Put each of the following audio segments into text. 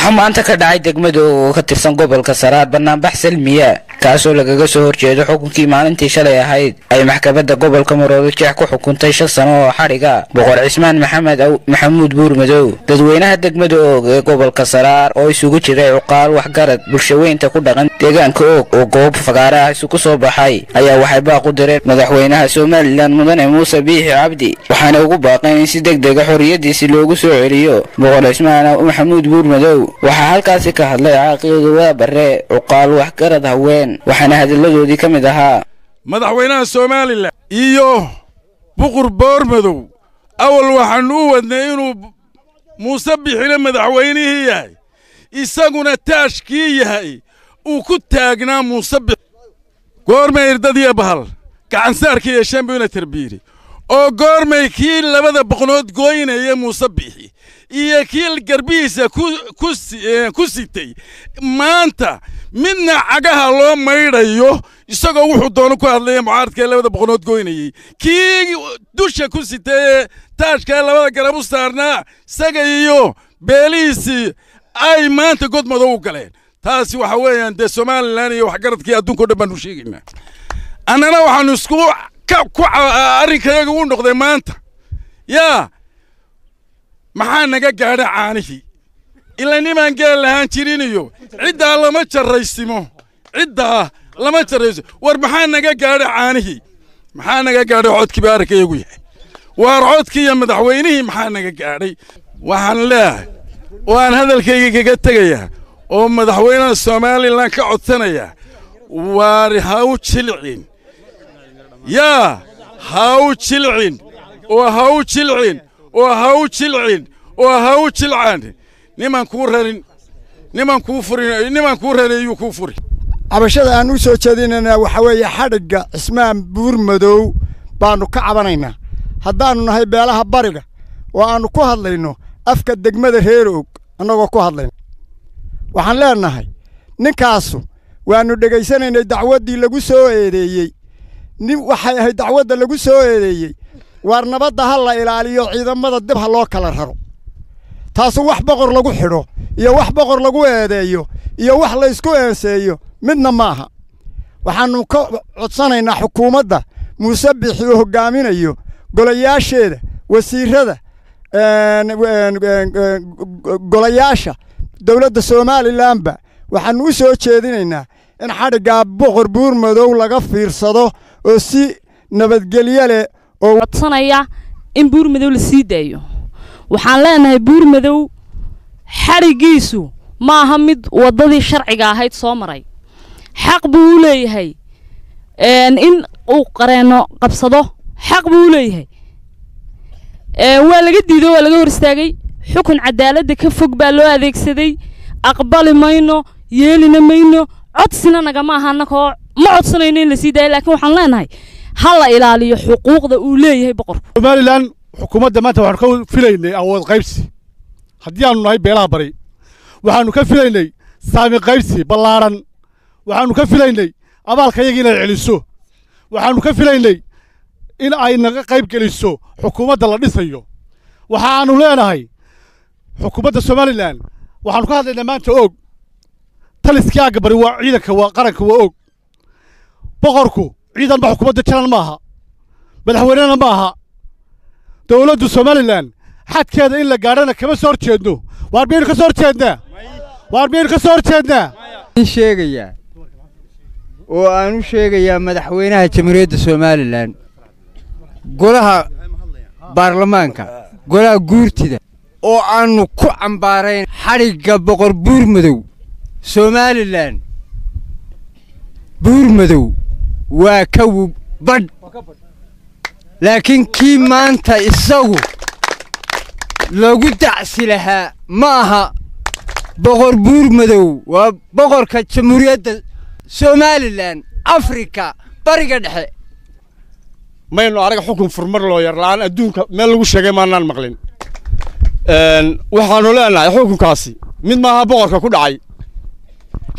Waxaa maanta ka dhacay degmada oo ka tirsan gobolka Saraar banaanbax salmiya, kaasoo lagaga soo horjeedo xukunkii maalintii shalay ahayd ay maxkamadda gobolka Maroodi Jeex ku xukuntay 5 sano oo xadhiga Boqor Cismaan Maxamed Maxamuud Buurmadow. Dadweynaha degmada Oog ee gobolka Saraar oo isugu jiray cuqaal, waxgarad, bulshaweynta ku dhaqan deegaanka Oog oo goob fagaaraha isugu soo baxay ayaa waxay baaq u direen madaxweynaha Somaliland, Mudane Muuse Biixi Cabdi, waxaana ugu baaqeen in si deg dega xorriyadiisi loogu soo celiyo Boqor Cismaan Maxamuud Buurmadow. Waxaa halkaasi ka hadlay caaqiyadu Bare, cuqaal, waxgarad, haween, waxaana hadalladoodii ka mid ahaa: Madaxweynaha Somaliland iyo Boqor Boormadow, awal waxaannu u wadnay inuu Muuse Bixina madaxweynihii yahay, isaguna taashkii yahay uu ku taagnaa Muuse Bix. Goormay irdadiyo bahal gacansaarka yeesheen buu ina tarbiiri oo goormay kii labada boqnood gooynaya Muuse Bixi iyo kii garbihiisa ku sitay maanta midna cagaha loo maydhayo, isagoo wuxuu doono ku hadlaya mucaaradka ee labada boqnood goynayey, kii dusha ku sitay ee taashkaa labada garab u saarnaa, isaga iyo beelihiisii ay maanta god madow u galeen. Taasi waxa weeyaan dee Somaliland iyo waxgaradkii adduunka o dhan baanu sheegaynaa. Annana waxaanu isku ku arrinkayaga u noqday maanta yaa maxaa naga gaadha caanihii ila nimaan geel lahaan jirin iyo ciddaa lama jarraysimo, ciddaa lama jarraysimo. War maxaa naga gaadha caanihii? Maxaa naga gaadhay codkii baa arrinkayagu yahay. Waar codkii iyo madaxweynihii maxaa naga gaadhay? Waxaan leeyahay oo aan hadalkayga kaga tegayaa oo madaxweynaha Somaliland ka codsanaya, waar ha u jilcin, yaa ha u jilcin oo ha u jilcin oo ha u jilcin oo ha u jilcan. Nimaan kuu rarin, nimaan kuu furin, nimaan kuu rarin yuu kuu furi. Cabashada aan u soo jeedinaynaa waxaa weeye xadhigga Cismaan Buurmadow baannu ka cabanaynaa, haddaannu nahay beelaha bariga oo aannu ku hadlayno afka degmada reer Og. Annagoo ku hadlayno waxaan leenahay, ninkaasu waannu dhegaysanaynay dacwaddii lagu soo eedeeyey. Nin waxay ahayd dacwadda lagu soo eedeeyey, waar nabadda ha la ilaaliyo, ciidamada dib ha loo kala raro. Taasu wax boqor lagu xidho iyo wax boqor lagu eedeeyo iyo wax laysku eenseeyo midna maaha. Waxaannu ka codsanaynaa xukuumadda Muuse Bixi uu hoggaaminayo, golayaasheeda, wasiirrada, golayaasha dowladda Somalilandba, waxaannu u soo jeedinaynaa in xadhiggaa Boqor Buurmadow laga fiirsado oo si nabadgelyo leh oo codsanaya in Buurmadow la sii daayo. Waxaan leenahay, Buurmadow xadhiggiisu ma aha mid waddadii sharciga ahayd soo maray. Xaq buu u leeyahay in uu qareenno qabsado, xaq buu u leeyahay. Waa laga diido, waa laga hor istaagay. Xukun cadaaladda ka fog baa loo adeegsaday. Aqbali mayno, yeelina mayno, codsina nagama aha. Annakoo ma codsanayno in la sii daayo, laakiin waxaan leenahay ha la ilaaliyo xuquuqda uu leeyahay boqorku. Somaliland xukuumadda maanta waxaanu ka filaynay awood qaybsi. Haddii aanu nahay beelaha bari, waxaanu ka filaynay saami qaybsi ballaaran, waxaanu ka filaynay abaalkayaga inay celiso, waxaanu ka filaynay in ay naga qayb geliso xukuumadda la dhisayo. Waxaanu leenahay xukuumadda Somaliland, waxaanu ka hadlaynaa maanta Og taliskii aagga bari waa ciidanka, waa qaranka, waa Og. Boqorku ciidan ba xukuumadda jaran maaha, madaxweynena ma aha. Dowladdu Somaliland xadkeeda in la gaadhana kama soo horjeedno. Waar miyaynu ka soo horjeednaa? Waar miyaynu ka soo horjeednaa? Sheegayaa oo aan u sheegayaa madaxweynaha Jamhuuriyadda Somaliland, golaha baarlamaanka, golaha guurtida, oo aannu ku cambaarayn xadhigga Boqor Buurmadow. Somaliland Buurmadow waa ka badh, laakiin kii maanta isagu lagu dacsi lahaa ma aha. Boqor Buurmadow waa boqorka Jamhuuriyadda Somaliland, Afrika, Bariga Dhexe. Maynu arag xukun furmar loo yar la'aan adduunka meel lagu sheegay maanaan maqlin. Waxaanu leenahay xukunkaasi mid maaha boqorka ku dhacay.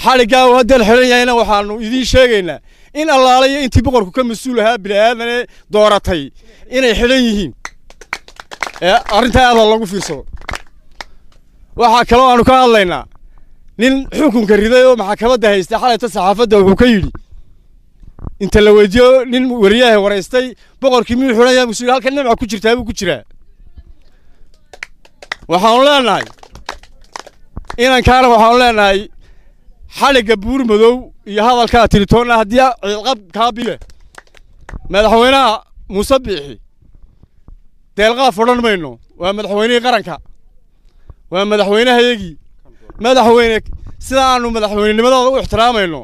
Xadhiggaa uu haddeen xidhan yahayna waxaanu idiin sheegaynaa in allaalaya intii boqorku ka mas-uul ahaa bini'aadane dooratay inay xidhan yihiin. Ee arrintaa aada lagu fiirsado. Waxaa kaloo aanu ka hadlaynaa Nin xukunka riday oo maxkamadda haystay xalayta saxaafadda wuxuu ka yidhi, inta la weydiiyo nin wariyaha waraystay, boqorkii miyuu xidhan yahay? Musu halkan nimca ku jirtaa buu ku jiraa. Waxaanu leenahay inankaana, waxaanu leenahay xadhigga Buur Madow iyo hadalkaa tiritoonna haddii ciilqab kaa bile madaxweynaha Muuse Biixi, deelqaaf odhan mayno. Waa madaxweynihii qaranka, waa madaxweynehayagii. Madaxweyne, sida aanu madaxweynenimadooda u ixtiraamayno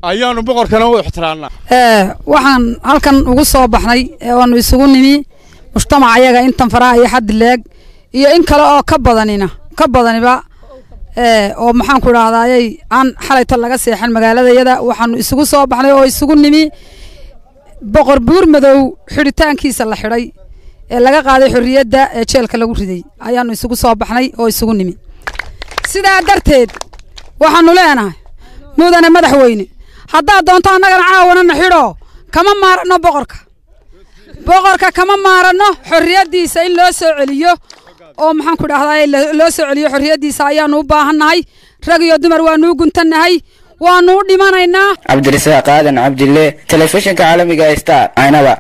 ayaanu boqorkana u ixtiraamnaa. Waxaan halkan ugu soo baxnay oonu isugu nimi mujtamac ayaga intan faraha iyo xaddi leeg iyo in kale oo ka badanina ka badaniba oo maxaan ku idhahdayay aan xalayto laga seexan magaaladayada. Waxaanu isugu soo baxnay oo isugu nimi Boqor Buur Madow xidhitaankiisa la xidhay ee laga qaaday xorriyadda ee jeelka lagu riday ayaanu isugu soo baxnay oo isugu nimi. Sidaa darteed waxaanu leenahay, mudane madaxweyne, haddaad doonto annagana caawanana xidhoo, kama maaranno boqorka, boqorka kama maaranno. Xorriyaddiisa in loo soo celiyo oo maxaan ku dhahdaa loo soo celiyo xorriyaddiisa ayaanu u baahannahay. Rag iyo dumar waanu u guntannahay, waanu u dhimanaynaa. Cabdirasaaq Aadan Cabdille, telefishinka caalamiga Star, Aynaba.